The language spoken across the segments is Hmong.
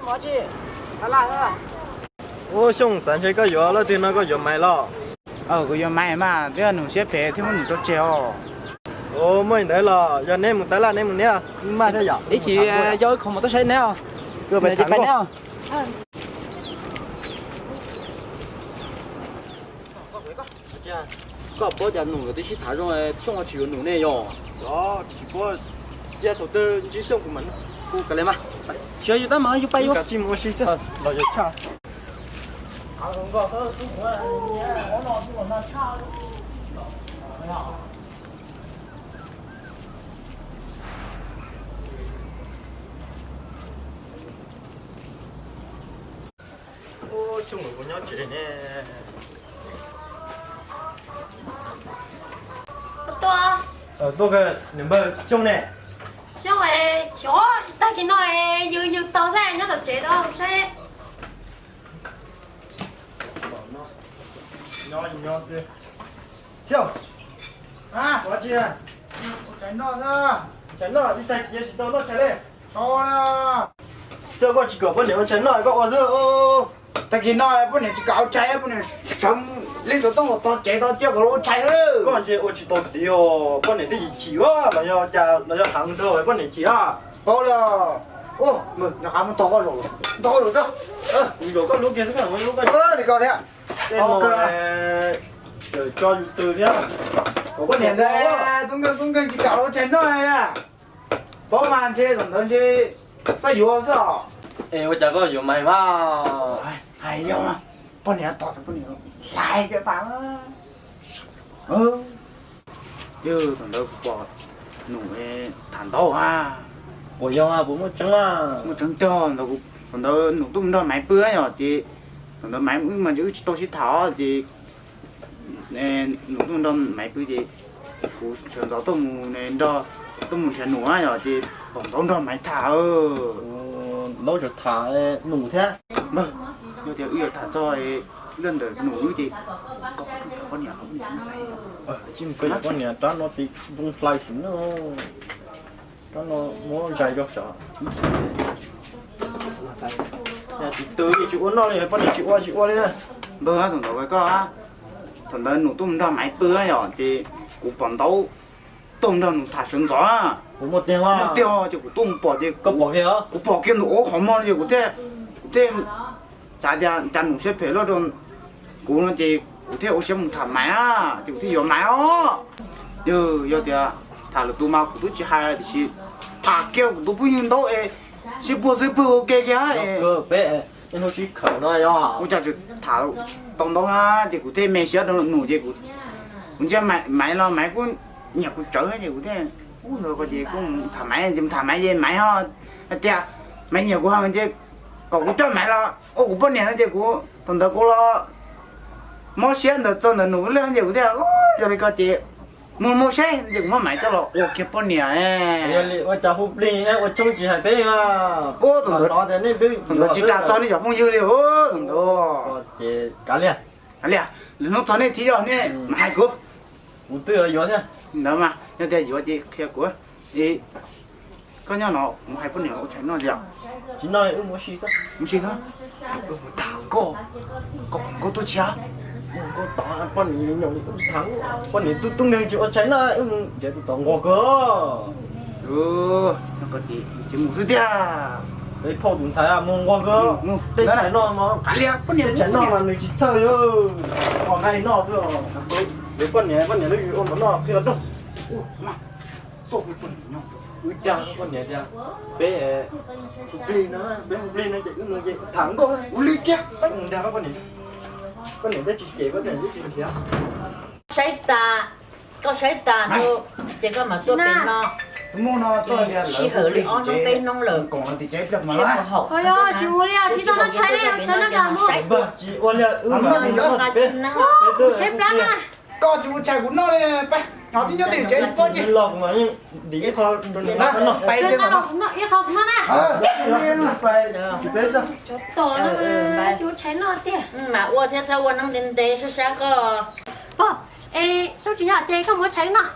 Ua Xyooj, xav ntshe koj yuav leej twg no, koj yuav Maiv los? Kuv yuav Maiv mas, twb yog nws siab phem thiaj muab nws tso tseg os. Ua, muaj li ntawd los yog neb mus tab laj neb mus neb, maj thiab yom. Ib chim yog ib qho mus tuaj saib neb os. Pais neb os. Koj paub cas Num nkawd twb sib tham zoo, Xyooj ho tsis yuav Num ne yog? Tsis paub, cia thaum twg ntsib Xyooj kuv mam, kuv kav liam mas. Tsis yog yus tab mas yus pais yus. Kav tsij mus ua si xwb los yog tshaj. Ua, Xyooj nkawd puas nyob tsev ne? Tuaj, tuaj, nws npawg Xyooj ne. Xyooj, xyov tag kis no yws yws tau xwb nyob tom tsev tau saib. Nyob nyob xwb. Xyooj, ua tsi? Tshais noj, ib tag kis tsis tau noj tshais li. Xyooj, koj tsis kom poj niam ua tshais noj koj ua xwb. Tag kis no poj niam tsis kam ua tshais, poj niam sawv mus li xov tooj los tog tsev tog cia kom los ua tshais xwb. Koj ntshe ua tsis tau txiv os, poj niam twb chim chim los yog cas los yog heev nrog poj niam chim a. Paub li os. Ua, nws rov qab muab tog koj zaum, tog koj zaum tso. Zaum koj lub kiag xwb, li koj thiab. Tso yus twg thiab. Poj niam ntawd tub nkeeg tub nkeeg tsis kam los ua tshais noj. Paub mas ntshe thaum ntawd ntshe txawj yuav xwb os. Es ua cas koj yuav Maiv mas? Hais yog poj niam tos poj niam hlais kiag tas. Twb thaum ntawd kuv pom Num tham ntaub a. Puas yog, puas muaj tseeb a? Muaj tseeb tiag, thaum ntawd Num tuaj mus nrog Maiv pw yom, ces thaum ntawd Maiv wb mas wb tsis tau sib tham ces Num tuaj mus nrog Maiv pw ces kuv sawv ntxov tuaj mus nrog, tuaj mus nrhiav Num yom, ces pom ntaub nrog Maiv tham. Ntaub tseem tham Num thiab. Yog tias wb yuav tham txog lub ntawm Num wb ces kom poj niam, poj niam rab no ces zoo hlais xwb no. Rab no muab zais rau saum. Tsis tw li, tsis ua noj li, poj niam tsis ua tsis ua li. Npawg, thaum ntawd koj, thaum ntawd Num tuaj mus nrog Maiv pw yom, ces kuv pom ntaub tuaj nrog Num tham sawv ntxov. Muaj tiag, ces kuv tuaj mus pom ces kuv pom kiag nws ua qhov muag ces kuv thiaj, kuv thiaj xav tias cas Num siab phem loj rau kuv no ces kuv thiaj ua siab mus tham Maiv a, ces kuv thiaj yuav Maiv os. Yog, yog tias tham lwm tus mas kuv twb tsis hais tiam sis tham kiag kuv tus phooj ywg ntaub es sib puag xwb pw ua ke kiag. Peb hnub sib khawm no yog ua cas tseem tham tau ntaub na, ces kuv thiaj me siab rau Num ces kuv ntsia Maiv los Maiv kuj nyiam kuv tsawv ces kuv thiaj, ub, yog ko ces kuj tham Maiv ces tham Maiv ces Maiv ho hais tias Maiv nyiam kuv heev ces kom kuv coj Maiv los ua kuv poj niam no ces kuv thaum ntawd kuv los mob siab ntawd txog ntawm Num lawm ces kuv thiaj, yog li ko ces mus mus saib ces kuv muab Maiv coj los ua kiag poj niam. Yog li ua cas hu plig thiab ua tshoob tsis hais peb mas. Ub, thaum ntawd, thaum ntawd tsis ras txog nej cov phooj ywg li ub, thaum ntawd. Ces kav liam, kav liam, lwm hnub txog nej thiab yog nej mas hais kuv. Kuv twb yuav thiab. Ntawd mas yog tias yuav ces qhia kuv. Koj nyob no mus hais poj niam ua tshais noj li os. Tsis noj li, wb mus ua si xwb. Mus ua si xwb. Wb mus tham nkauj, kom nkauj tuaj tshiab. Nkauj tod poj niam nyoos li wb tham, poj niam tub tub nkeeg tsis ua tshais noj, wb mus nrhiav tus tod nquag kawg. Ces mus xwb tiag. Peb phauj tus ntxhais mus nquag kawg. Tej tshais noj mas, tej tshais noj mas nws tsis txhawj li. Ua nqaij noj xwb. Poj niam, poj niam lub ua npaum no qhia rau. Wb dag poj niam tias peb hu plig no, peb hu plig no ces wb mus ces tham nkauj ua li kiag. Peb mus dag poj niam, poj niam twb tsis cem, poj niam twb tsis nrhiav. Saib tas, koj saib tas ces koj mam tuaj pem no. Sij hawm li ob hnub peb hnub lawm. Siab puas haum. Tsis ua li, tsis tau noj tshais li, tshais noj tas mus. Tsis ua li, wb mam noj tshais plab na. Koj tsis ua tshais kuv noj li, peb hnov tib nyob twg tsev tsis txob ces. Ib qho kuv noj na. Tom no tsis ua tshais noj tiag. Mas ua thiab txhob ua neeb ntev ntev sab sab koj. Pog, es Xyoob tsis nyob ces koj mus ua tshais noj.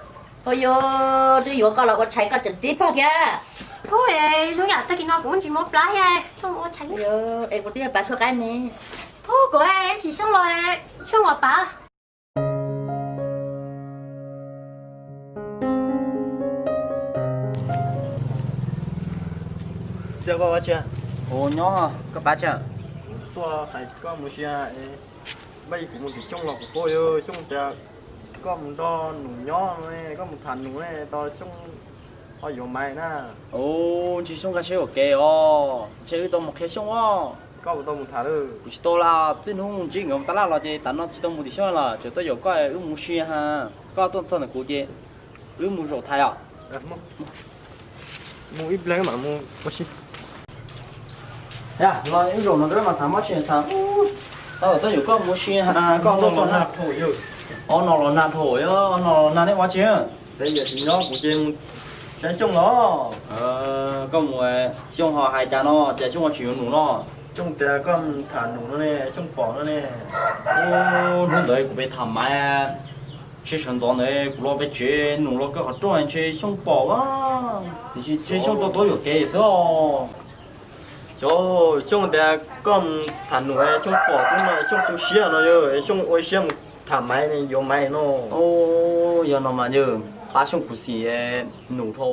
Ua yog twb yuav koj los ua tshais koj tseem txib pog kiag. Ub, zoo yam tag kis no kuv muaj ntsis mob plab thiab, ua tshais. Es kuv twb yuav pav tshuaj qaib ne. Ub, kuv sim Xyooj los, Xyooj los pav. Xyov koj ua tsi? Ua nyob, koj pav tsi? Tuaj hais koj mus sia, npaj kuv mus tim Xyooj los kuv paub yog Xyooj tias koj mus nrog Nus nyob no, koj mus tham Nus ne, tau Xyooj ho yuav Maiv na. Ub, ntshe Xyooj nkag siab ua ke os, ntshe wb tau mus qhia Xyooj os. Koj puas tau mus tham lawm? Kuv tsis tau li, txij hnub ntsib nkawd mus tab laj los ces tas no tsis tau mus tim Xyooj lawm, tseem tuaj yaum koj wb mus sia ha. Koj tuaj txog ntawm kuv ces wb mus zaum tham os. Mus ib pliag mam mus ua si. Los ib zaum no rau mam tham mob tsis tham. Tau tuaj yaum koj mus sia ha, koj tuaj txog na. Ob no los nag dhau, ob no los nag neb ua tsi? Tsis nyob kuv ces mus saib Xyooj los. Koj mus, Xyooj ho hais cas no, cas Xyooj ho tsis yuav Nus no? Xyooj tias koj mus tham Nus no ne, Xyooj pom no ne. Hnub ntawd kuv pem tham Maiv, tsheb sawv ntxov ntawd kuv los pem tsev, Nus los kaw qhov rooj ntshe Xyooj pom a. Tiam sis ntshe Xyooj tuaj tuaj yuam kev xwb os. Xyov, Xyooj tias koj mus tham Nus, Xyooj pom xwb no, Xyooj tu siab no yog Xyooj ua siab mus tham Maiv, yuav Maiv no. Yog no mas yog pab Xyooj khuv xim Nus dhau.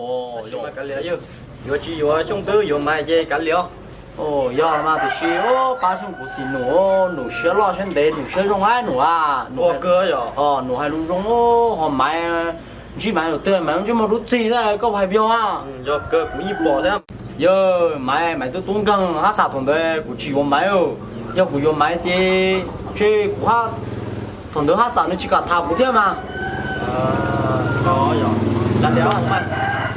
Yuav tsis yuav Xyooj twb yuav Maiv ces kav liam. Yog mas tiam sis pab Xyooj khuv xim Nus, Nus siab loj siab ntev, Nus siab zoo a Nus a. Nus hais lus zoo, ho Maiv ntsib Maiv lawm twg Maiv ntsib muaj lub txig na, koj hais pog a. Yog kuv yeej pom thiab. Yog Maiv, Maiv twb tub nkeeg hab xam thaum ntawd kuv tsis yuav Maiv. Yog kuv yuav Maiv ces ntshe kuv, thaum ntawd hab xam nws tsis kam tham kuv thiab mas.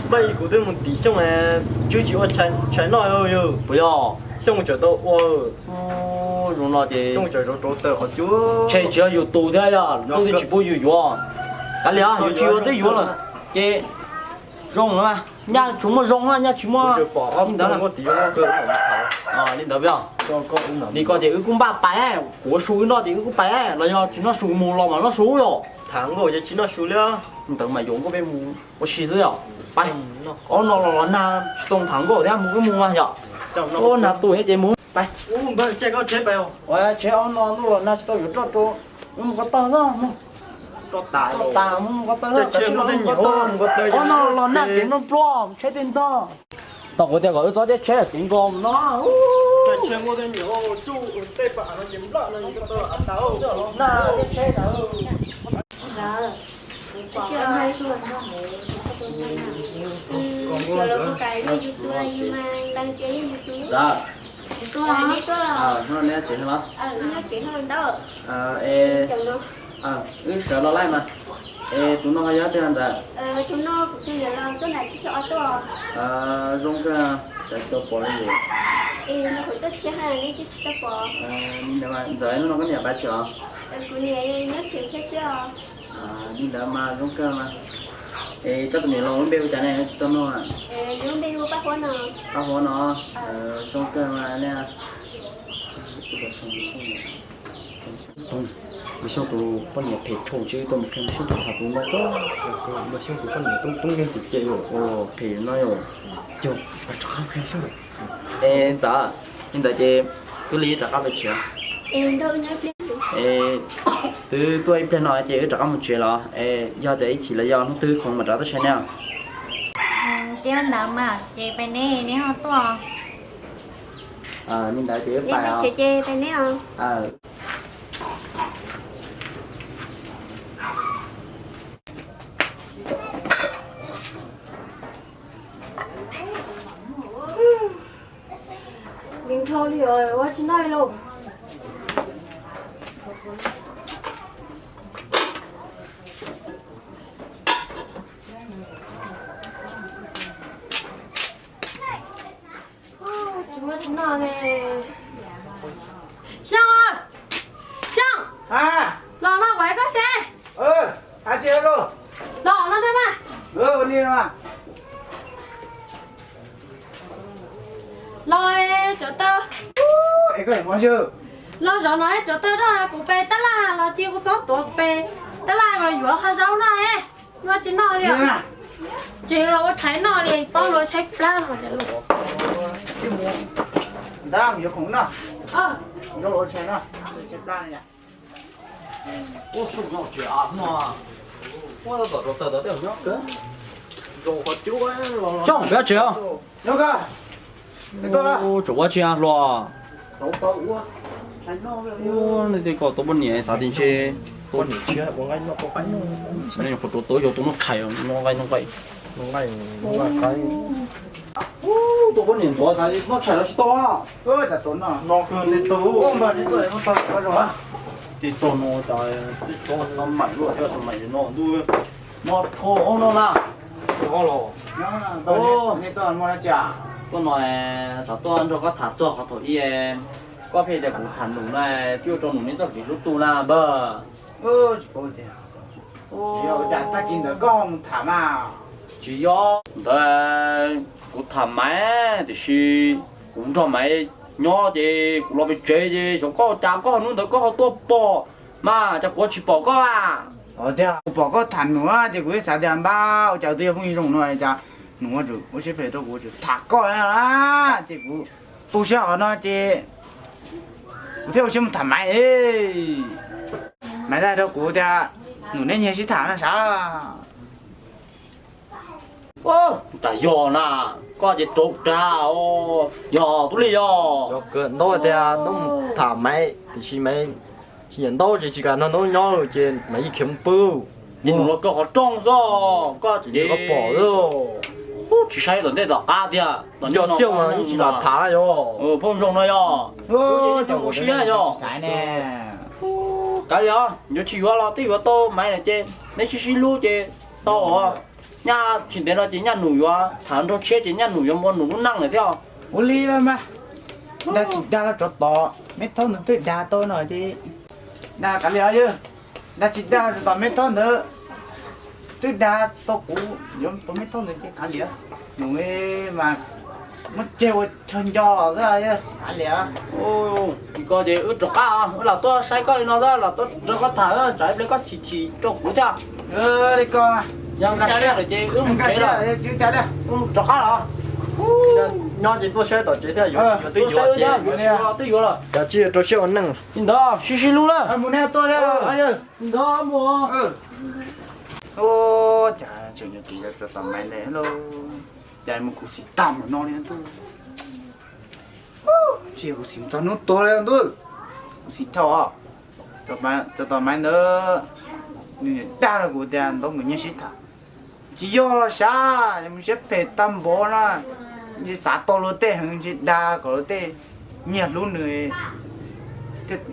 Npaj kuv twb mus tim Xyooj, Tswb tsis ua tshais noj yog. Puas yog? Xyooj tseem tau ua. Zoo no ces Xyooj tseem rauv rauv taws qhov cub. Ntshe tsis yog yus tus thiab yog tus twb tsis pub yus yuav. Kav liam, yuav tsis yuav twb yuav lawm ces zoo na. Nyaj tsuas muaj zoo, nyaj tsis muaj li ntawd. Li ntawd, li koj ces wb kuj npaj pais, kuv ua su wb noj ces wb kuj pais, los yog tsis noj su mus los mas noj su yom. Tham nkauj ces tsis noj su li. Li ntawd mas yuav nkauj peb mus ua si xwb yom. Pais, ob no los los nag tsis tau tham nkauj thiab, mus wb mus mas yom. Ua nag tu thiab ces mus pais. Ua tsheb ob no ntuj los nag tsis tau yuav roj rau, wb mus ko taw xwb. Roj tas, mus ko taw xwb, ob no los nag kev nplooj nplooj, tsheb tej ntog. Tau kuv tias kom wb txhob caij tsheb kev nkaus no. Nag caij tsheb na. Ntxawm, hnub no neb tsev no los? Es, wb sawv los laij mas. Es tus no ho yog twg ntxawm? Zoo kawg, cas tsis tau pom li yus. Li ntawd mas ntxawm, hnub no koj niam pab tsev os? Li ntawd mas zoo kawg mas. Es koj tus niam laus lub npe hu cas ne, tsis tau nug? Paj Huab no. Zoo kawg mas ne. Xyooj tus poj niam phem dhau, tsis tuaj mus qhia Xyooj tus tham tus no. Xyooj tus poj niam toob toob nkeeg tim ces ua phem no yom. Yog, rov qab qhia Xyooj. Es ntxawm, li ntawd ces twb li rov qab pem tsev. Es twb tuaj ib pliag no ces wb rov qab mus tsev los? Es yog tias ib chim los yog hnub twg khoom mam rov tuaj saib neb. Ces ntawd mas ces pem neb, neb ho tuaj. Li ntawd ces wb pais os. Nkees dhau li os, ua tsis noj li lauj. Tsis muaj tsis noj ne. Xyooj, Xyooj, los no kuv hais koj seb. Los no tej mas. Los cov taw. Los zov no cov taw no kuv pe tab laj los cia kuv txob tuav kuv pe tab laj los yuav qhov zaub no es. Muaj tsis noj li. Tsis los ua tshais noj li, paub los tshaib plab los. Ntawd yuav khoom noj, ntawd los ua tshais noj, tshaib plab li. Ua xu no tsev av no, ua tom rau taws tau tej nyob kawg. Xyov peb tsev os, nyob kawg. Tseem ua tsis hluas. Nej tej ko tau poj niam xav tias ntshe, qhov rau tau yog tau noj tshais, noj nqaij noj nqaij. Tau poj niam ntxuav xav noj tshais los tsis tau. Ces tau no, tsob xab maim luaj thiab xab maim no ntuj, no rho no na. Tuaj no, xav tuaj nrog koj tham txog qhov thaum ub, koj pheej tias kuv tham nus na, twb ua rau nus neb txoj kev hlub tu na npawg. Tsis yog, ntawd kuv tham Maiv, tiam sis kuv nrog Maiv nyob ces kuv los pem tsev ces xyov koj cas koj hnub ntawd koj ho tuaj pom mas cas kuv tsis pom koj a. Kuv pom koj tham nus ces kuv xav tias npab ua cas twb yog phooj ywg zoo no cas nus ua siab phem rau kuv tseem tham koj na. Ces kuv tu siab qhov no ces kuv thiaj ua siab mus tham Maiv. Maiv tau hais rau kuv tias nus neb nyiag sib tham no sav. Cas yog na, koj ces rau dag os, yog tub li yog. Ntaub tias ntaub mus tham Maiv tiam sis Maiv tsis nyiam ntaub ces tsis kam nrog ntaub nyob ces Maiv yeej khiav mus pw. Ces nus los koj qhov rooj xwb, koj ces koj pom, tsis saib tom ntej tom qab tiag. Cov xiaj mas yeej tsis lam tham yog. Phooj ywg no yog, ua siab yog. Kav liam, yuav tsis yuav los twb yuav tau Maiv lawm ces neb sib sib hlub ces tau os. Nyaj tsis ntev no ces Nyaj Nus yuav tham nrog Tshiab ces Nyaj Nus yuav muaj nus lub neej lawm thiab. Ua li los mas, dag tsis dag los tsov tom, Meb Thaub ntawd twb dag tau no ces dag kav liam yog, dag tsis dag los tsov tom Meb Thaub ntawd twb dag tau kuv yuav tau Meb Thaub ntawd ces kav liam. Nus mas muab ceg ua chaw nco xwb, kav liam. Ko ces wb rov qab, wb los tuaj saib koj li no xwb, los tuaj nrog koj tham, tsam ib pliag koj chim chim rau kuv thiab. Li ko, yog nkag siab lawm ces wb mus tsev lawm, wb rov qab los. Nyob ces tuaj saib tom tsev thiab, yuav twb yuav los. Cas tsis rau siab ua neej li ntawd, sib sib hlub lawm. Mus nej tuaj thiab. Li ntawd mus. Cas tseem yuav kev rau tom Maiv ntawd lauj, cas mus khuv xim tag npaum no li ntuj. Tsis khuv xim txog hnub tuag li ntuj, khuv xim dhau. Rau tom Maiv ntawd, nws dag rau kuv tias ntaub nkawd nyiag sib tham. Tsis yog los sav, mus siab phem tag npaum na, ntshe xav tau luag tej heev ntshe dag kom luag tej nyiag hlub nws,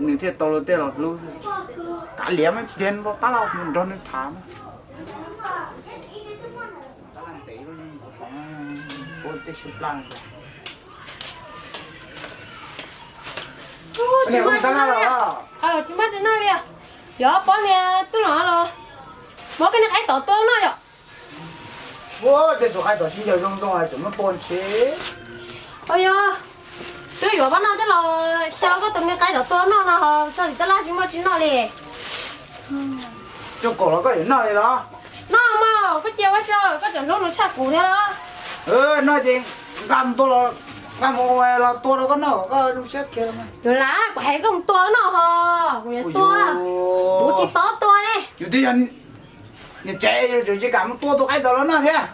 nws thiaj tau luag tej los hlub. Kav liam, Maiv Tiag los tab los mus nrog nws tham. Tsis muaj tsis noj li, tsis muaj tsis noj li. Yog pob niag tub los los, muab koj niag qaib tom tua noj yom. Tej tus qaib tom sib ncaws zoo zoo es tseem muab tua ntshe. Yog, twb yuav pob noj coj los xyaw koj tus niag qaib tom tua noj no ho txoj tim taj laj tsis muaj tsis noj li. Tsuj kaum los koj yuav noj li los? Noj mas, koj cia ua tsaug, koj tseem hlub nws tshaj kuv thiab los. Noj ces nqa mus tua los, nqa mus los tua rau koj noj kom koj zoo siab kiag. Yus lam kuv hais koj mus tua noj ho, kuv yuav tua, kuv tsis paub tua ne. Yus twb yog niam tsev, yus tseem tsis kam mus tua tus qaib tom los noj thiab.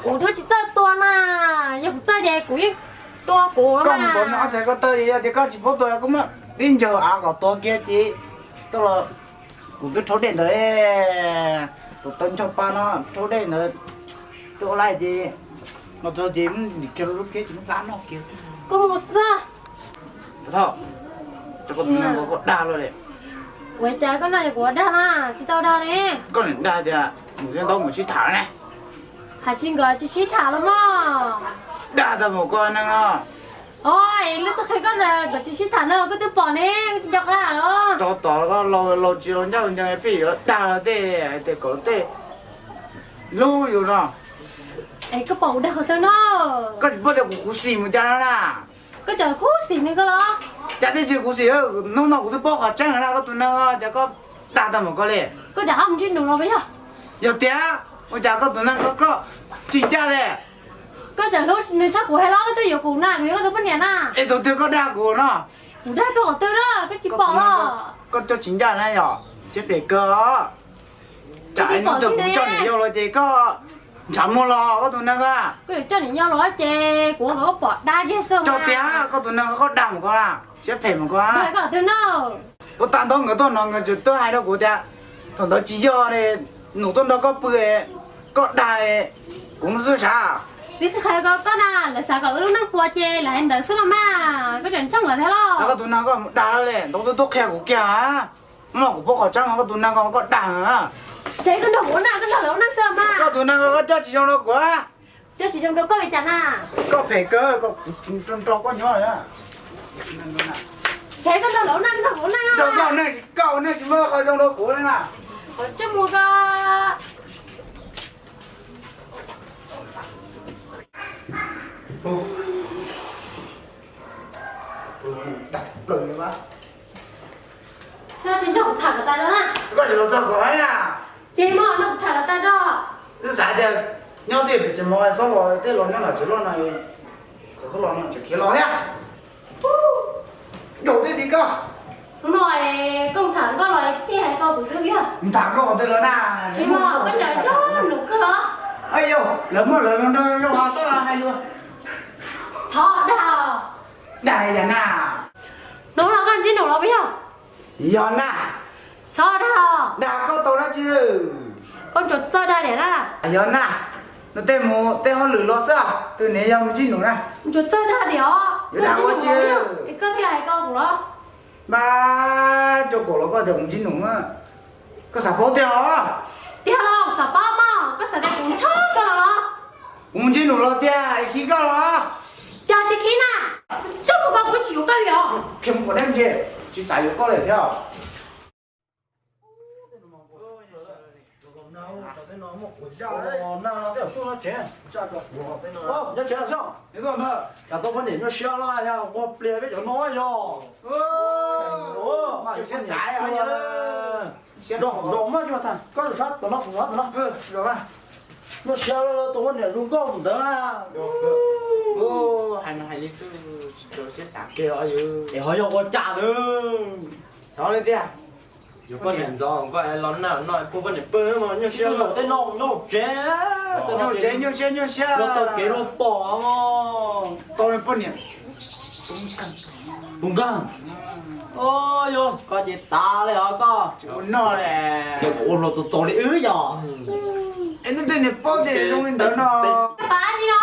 Kuv twb tsis txawj tua na, yog kuv txawj ces kuv yeej tua kuv. Koj mus tua noj txhais ko taw, yog tias koj tsis paub tua koj muab tib ncaws av kom tuag kiag ces tuaj los. Kuv twb rhaub dej ntawd, tus taw ncho pa no rhaub dej ntawd, twb ua laij ces no txog ces nim kiag lub phiab tsis muaj plab noj kiag. Koj mus xwb. Thaum, koj tus neeg ua koj dag luaj li. Ua cas koj noj kuv dag na, tsis tau dag li. Koj niam dag tias nws thiab ntaub nkawd sib tham ne. Hais tsis nkawd tsis sib tham los mog. Dag tau mus koj neeg no. Oj, lub twg qhia koj nkawd tsis sib tham no koj twb pom ne, tsis nco qab los. Tso tom koj laus laus tsis laus ncaj ncees pheej yuav dag los tej hais tias kom tej hlub yus no. Es koj pom kuv dag qhov twg no? Koj tsis paub tias kuv khuv xim mus cas no na. Koj tseem khuv xim nws ko los? Cas twb tsis khuv xim, hnub no kuv twb paub qhov tseeb na, koj tus neeg cas koj dag tau mus koj li. Koj dag qab mus ntsib nus los puas yog? Yog tiag. Ua cas koj tus neeg koj, koj tsis ncaj li? Koj tseem hlub nws sab kuv hais los koj twb yuav kuv na, kuv yuav koj tus poj niam na. Es tus twg koj dag kuv no? Kuv dag koj qhov twg na, koj tsis pom los? Koj coj tsis ncaj na yom, siab phem kawg os. Tsam ib hnub twg kuv coj niam yau los ces koj ntshav muag los koj tus neeg a. Koj yuav coj niam yau los ces kuv kom koj pom dab kiag xwb. Coj tiag, koj tus neeg koj dag mus koj na, siab phem mus koj. Koj twg na? Puag ta ntaub nkawd tuaj no nkawd tseem tuaj hais rau kuv tias thaum ntawd tsis yog li, nws tuaj nrog koj pw, koj dag, kuv mus xwb sav. Vim twb qhia koj, koj na, lawv xav kom wb lub neej puas ces lawv hais ntawd xwb los mas, koj tseem ntseeg lawv thiab los? Koj tus neeg koj mus dag lawm li, ntawd twb tuaj qhia kuv kiag. Hnub no kuv pom qhov tseeb mas koj tus neeg koj, koj dag. Seb koj nrog kuv ua neej, koj nrog lawv ua neej xwb mas. Koj tus neeg koj coj tsis zoo rau kuv. Coj tsis zoo rau koj li cas na? Koj phem kawg, koj, kuv nrog koj nyob lawm. Seb koj nrog lawv ua neej, nrog kuv ua neej. Nrog koj ua neej, koj ua neej tsis muaj qhov zoo rau kuv li na. Qhov tseeb mus koj. Dag plaws li mas. Koj tsis nrog kuv tham kom tas zog na. Koj tsis los txog kom na. Tsis muaj, nrog kuv tham kom tas zog. Twb xav tias nyob tej pem tsev mov xob los tej los nyob nram tsev loj no, kom koj los no tseem khiav los thiab. Yaum tej tim koj. Hnub no koj tham koj los thiaj hais koj kuv xwb yog. Tham koj qhov twg los na? Tsis muaj, koj tseem coj nus kawg los. Yog lawv muaj lawv los nrog yog ho txhob los hais lus. Txhob dag. Dag yam na. Hnub no koj ntsib nus los puas yog? Yog na. Txhob dag. Dag koj tau dab tsi? Koj tsuas txawj dag diam na. Yog na. No tej mus tej hauj lwm los xwb, tus niam yog mus ntsib nus na. Tsuas txawj dag diam os. Yuav dag ua tsi? Es koj thiaj hais koj kuv los. Mas cov kaum los koj tias kuv ntsib nus, koj xav paub tiag los? Tiag los xav paub mog, koj xav tias kuv ntshaw koj los los? Kuv mus ntsib nus los tiag, khib koj los? Cas tsis khib na, tsuj mus koj kuv tsis yuav koj li os. Khiav mus kom deb ntse, tsis xav yuav koj li thiab. Cas tau poj niam nyuaj siab los yog ua pliag peb cov no yog. Nrog mas, koj sab tom no, tom no. Nyuaj siab los tus poj niam zoo nkauj mus ntawd na. Hais li xwb, tsis txaus siab xav kiag os. Es ho yog ua cas na? Thov li tiag. Yog poj niam ntxov koj los naj no puag poj niam pw mas nyuaj siab. Tej no nyob tsev, nyuaj tsev, nyuaj siab, nyuaj siab. Luag taug kev luag pom mog. Tau li poj niam tus nkeeg. Yog koj ces tas li os koj. Ua noj li. Ces kuv ua hluas txaus txaus li wb yog. Es nej tej niam paub tias zoo li ntawd no. Pab tsis no.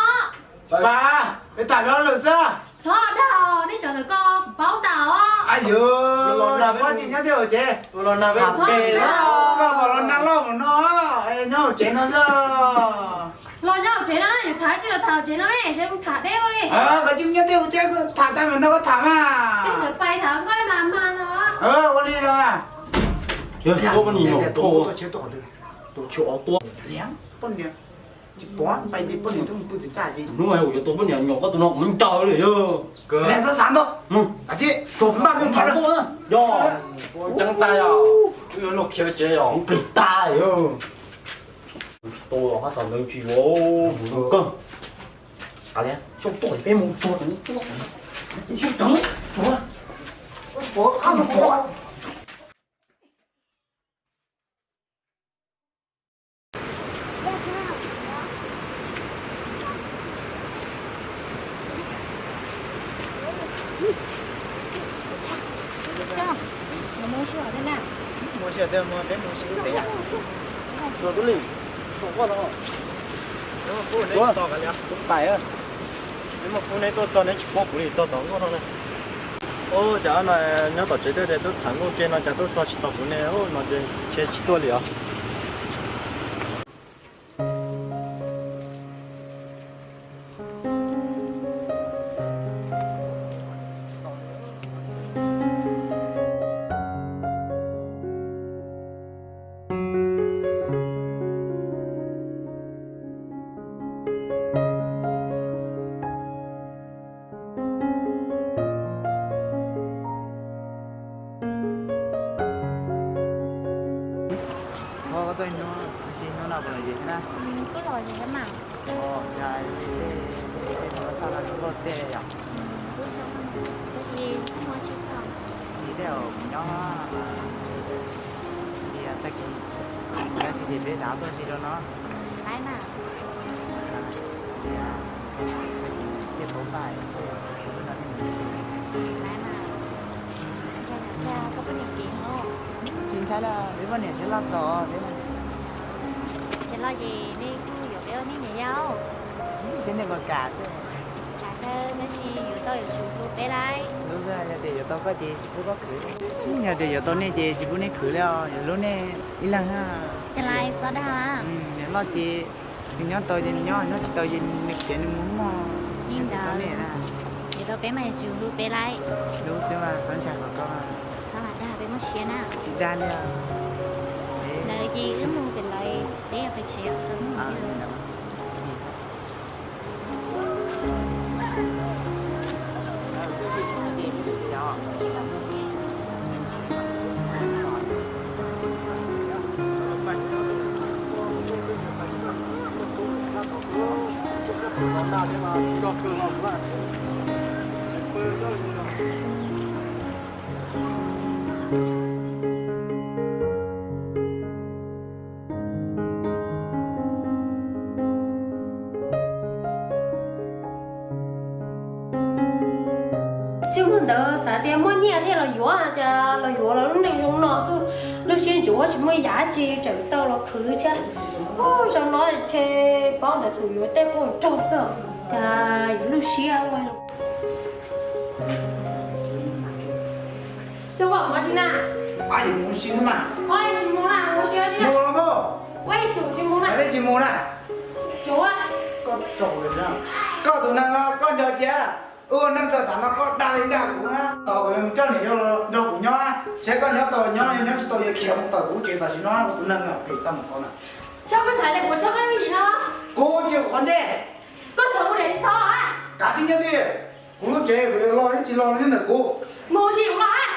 Pab, es tham peb ob lwm xwb. Txhob dag, nej cov ntawd koj kuv paub tas os. Yog, koj tsis nyob tej hauv tsev. Koj pom los nag loj mus no, nyob hauv tsev no xwb. Los nyob hauv tsev no, yus tham tsis los tham hauv tsev no, tham deb ua li. Koj tsis nyob tej hauv tsev, tham tag mus no koj tham mas. Tej sawv pais tham nkoj mas mas no. Ua li no. Tua poj niam nyuam, tua tsis tua, tua tsis tua. Poj niam, tsis pom pais ces poj niam twb mus pw tim txaj ces. Hnub no kuv yuav tua poj niam nyuam koj tus no kuv muab ncaws li yog. Txhob xav ntau. Tsis, tso peb npaj peb npaj tuaj. Yog, ceeb tas yog, wb yuav luag khiav tsev yog plig tas yog. Tua hab tau ntawd tsis yuav mus kawg. Xyov tuaj peb mus tsuag tus, xyov tsuag. Mus si, peb mus si, tus li, tus quaj no, tus pais, peb mus pub neb tuaj txog neb tsis paub kuv li txog tom nkauj no ne. Ub, cas no nyob tom tsev twb tias twb tham nkauj ke no cas twb txog tsis tau kuv ne, no ces ntshe tsis tuaj li os. Koj tej nyob sis no No puas lom zem thiab na? Kuj lom zem thiab mas. Ua cas tej teb chaws no txhaj loj zoo nkauj tej yom? Kuj zoo, tab sis kuj muaj tsis txog. Yog tej zaum kuv nyob tias tag kis mus dab tsi ces peb rov tuaj ntxiv rau no. Laiv mas. Tias tag kis thiaj tau paj, lub no thiaj mus ua si. Laiv mas. Ntshai nyuam thiab koj poj niam kev no. Tsis ntshai lawm, peb poj niam siab loj txaus peb. Siab loj ces nej kuj yuav peb ua nej niam yau. Saib nej puas kam xwb. Kam kawg, tab sis yuav tau yuav tsum hlub peb lauj. Hlub xwb, yog tias yuav tau koj ces tsis pub koj khwv. Yog tias yuav tau nej ces tsis pub nej khwv li os, yuav hlub nej ib leeg. Ces laiv txhob dag. Niam loj ces nws nyob tau ces nws nyob, nws nyob tsis tau ces nws khiav nws mus mog. Yuav tau nej na. Yuav tau peb mas yuav tsum hlub peb lauj. Hlub xwb mas txhob ntshai qhov ko. Txhob lam dag peb muaj siab na. Tsis dag li. Ntawd ces wb mus pem lawv peb pem tsev tso. Tsis muaj ntawd xav tias muaj nyiaj thiaj los yuav, cas los yuav los lub neej zoo no xwb, lub siab ntsuav tsis muaj yam tsi tseem tau los khwv thiab. Ub, zaum no ces paub ntawd xum yuav tej qub nrog xwb, cas yuav lub siab ua. Coj koj mus ua si na. Ua si mas. Ua si mus na, ua si ua si na. Ua si tsis mus na. Tsis mus na. Koj tus neeg koj nco cia, ua neej txog tav no koj dag li dag kuv na. Tos kuv coj niam yau los nrog kuv nyob, saib koj nyob tau nyob, nyob tsis tau yuav khiav mus tawm kuv tsev tam sim no, kuv tus neeg phem tau mus ko na. Xyov koj xav tias kuv tso koj ua li no. Kuv tsis ua qhov ntsej. Koj xav ua li txhob los. Kav tsij nyob twj, kuv lub tsev kuv yuav los ib tsis los nyob ntawm kuv. Mus ua si los.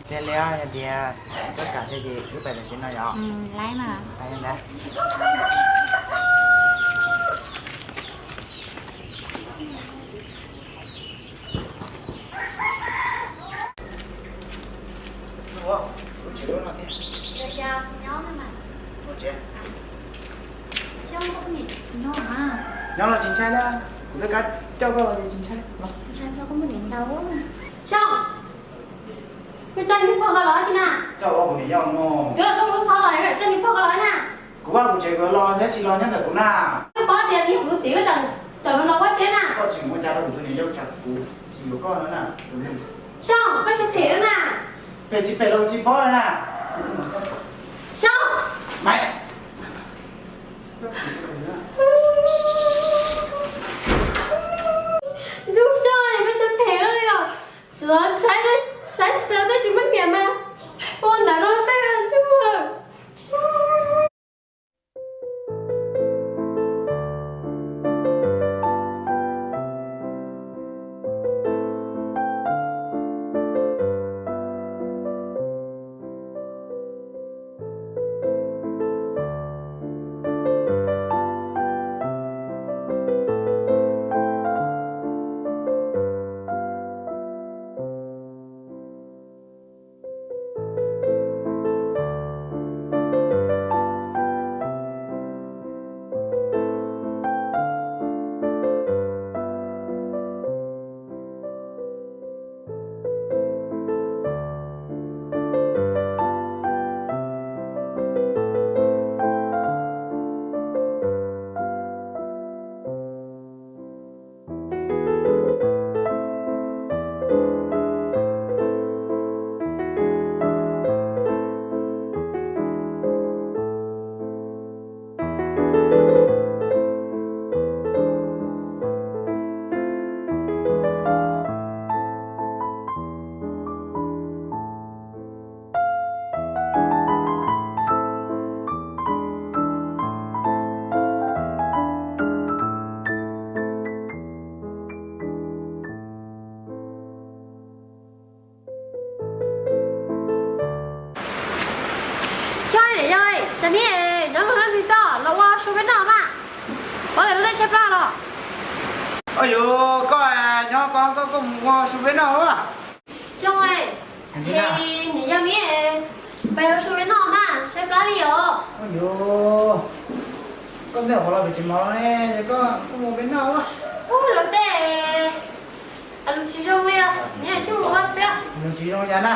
Tiag li, yog tias koj kam thiab ces wb pais tam sim no yom. Laiv mas. Nyob los tsis ntshai na, kuv twb kav coj koj los tsis ntshai. Xyoo, koj coj niag pog ko los tsi na? Koj ua kuv niam yau no. Koj mus txhob los, koj coj niag pog ko los na. Kuv vaj kuv tsev kuv los nyob tsis los nyob ntawm kuv na. Koj paub tias niag kuv txiv koj tseem los ua tsev na. Koj tseem ua cas rau kuv tus niam yau, tsam kuv tsis yuav koj no na. Xyoo, koj siab phem na. Phem tsis phem los tsis paub na. Xyoo. Maiv. Ntsuag Xyoo, koj siab phem li os. Tsuas saib, saib tsis taus tej tsis muaj nyiam mas ua ntawd rau tej tsis muaj. Ua lub tej tshaib plab los? Ua yuav koj nyob koj koj mus ua su peb noj a. Xyoo, niam yog niam, peb ua su peb noj na, tshaib plab li os. Ua yuav, koj ntej qhov los pem tsev mov los ne, koj mus peb noj a. Ub, lub tej lus tsis zoo li, niam xyoo ua xwb. Lus tsis zoo yam na.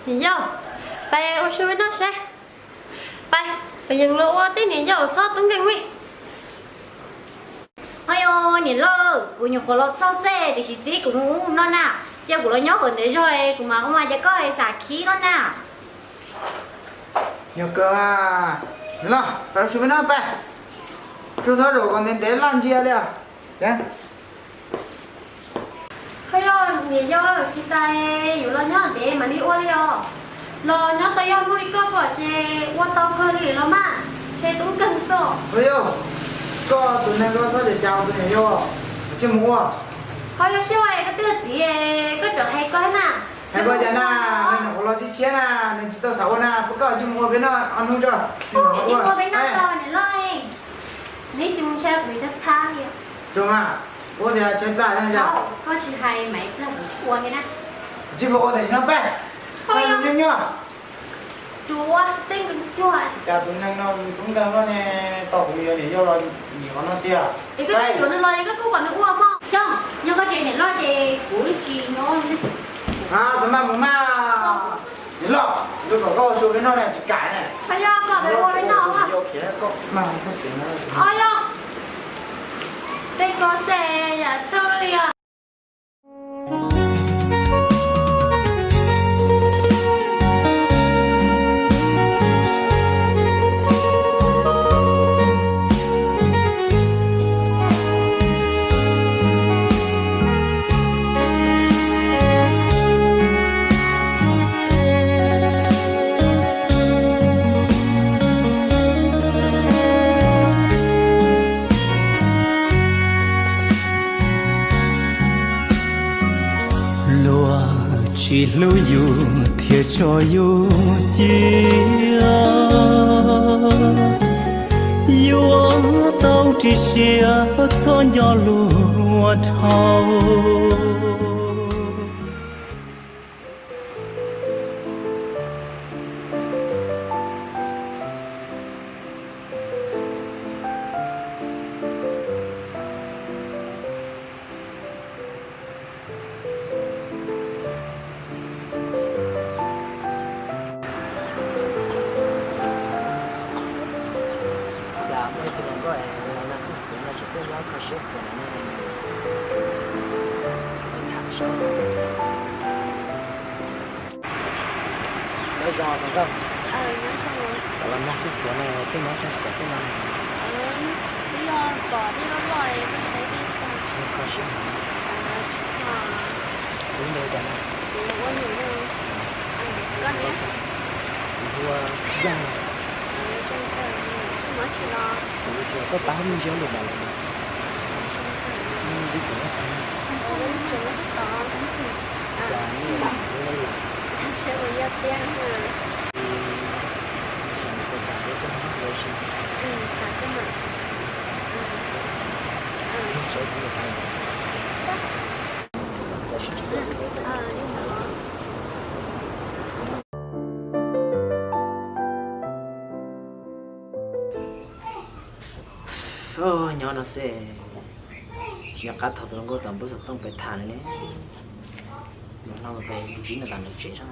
Niam yau, peb ua su peb noj seb. Peb, peb yeej los ua tib niam yau txhob tub nkeeg li. Ua yuav niam loj, kuv nyuam qhuav los txog xwb tiam sis txiv kuv mus ua noj na, cia kuv los nyob kom ntev zog kuv mam ua mas ces koj xav khib no na. Yog kawg, niam loj, peb ua su peb noj peb. Tsuas txhob zaum kom ntev ntev laj ntsia li os. Ho yog niam yau tsis tas yuav los nyob ntev mam li ua li os. Los nyob tau yog hnub li koj kom ces ua tau kawg li los mas, ntshe tub nkeeg xwb. Ho yog, koj tus neeg koj txhob cav cas tus niam yau, tsij mus ua. Ho yog xyoo, koj twb yog txiv, koj tseem hais koj thiab na. Hais koj cas na, nws nyuam qhuav los tshiab tshiab na, nws tsis tau xav ua na, koj tsij mus ua peb noj ob hnub tso. Tsij mus ua peb noj tso niam loj. Neb tsis mus ntshai kuv thab thab li. Tso mas, ua tias tshaib plab na yog. Koj tsis hais mas ib pliag kuv tsis ua thiab na. Tsis ua tam sim no peb. Nyuaj nyuaj. Tsuas ua tej nkeeg cuag. Cas tus neeg no tub nkeeg no ne, tau kuv yuav niam yau los nim qhov no tiag. Es koj yuav nws los es koj kuj kom nws ua mog. Xyoo, yog koj tseem niam loj ces kuv tsis nyob. Xav mas mus mas. Niam loj, ntuj kom koj ua su peb noj na tsis kam na. Ho yog kom peb ua peb noj mas. Yog, tej ko xwb yam txawj li os. Luag tsis hlub yus thiaj tso yus cia, yuav tau ris siab txhob nco luag dhau. Cas muaj ib tug hluas nkauj es nag xub xwb no tseem tuaj nyob kho siab kawg no ne. Nyob zoo hluas nkauj. Tam los nag xub xwb no tuaj nyob kho siab kawg no. Kho siab heev. Lub npe cas no? Kuv hu ua Yooj. Kuv tsuas tuaj pab me ntsis lwm daim lawm. Lub tsev no. Cas nej lam hu li? Sawv daws tuaj pab peb tuaj nyob ua si. Sawv daws tuaj pab. Nyob no xwb, tsis nco qab thov tus hluas nkauj tom npawb xov tooj pem tham no ne. Mus no pem ntsib nws tom lawv tsev zog.